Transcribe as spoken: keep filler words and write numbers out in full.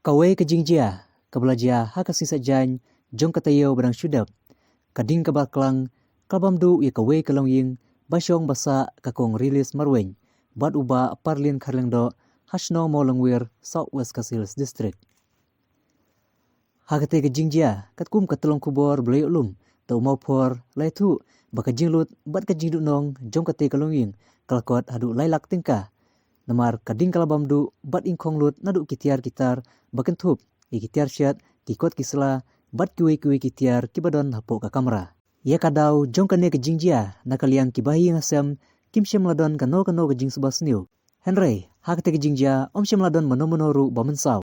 Kawei ka jingjia kaba la jia ha ka sngi Saitjaiñ jong ka taïew ba dang shu dep, ka ding kaba klang ka la bam duh ïa kawei ka longïing ba shong ba sah, ka Kong Rilis Marweiñ bad u Bah Parlin Kharlyngdoh ha shnong Mawlangwir, South West Khasi Hills District. Ha katei ka jingjia, katkum ka tyllong khubor ba la ïoh lum, da u Mawphor la ïathuh ba ka jinglut bad ka jingduhnong jong katei ka longïing ka la kot haduh lai lak tyngka. Namar ka ding ka la bam duh bad ing khong lut naduh ki tiar ki tar ba kynthup ïa ki tiar shet, ki kot ki sla bad kiwei kiwei ki tiar kiba don hapoh ka kamra. Ïa ka daw jong kane ka jingjia, na ka liang ki bahaïing hasem kim shym la don kano kano ka jingsngewsih. Hynrei ha katei ka jingjia ym shym la don mano mano ruh ba mynsaw.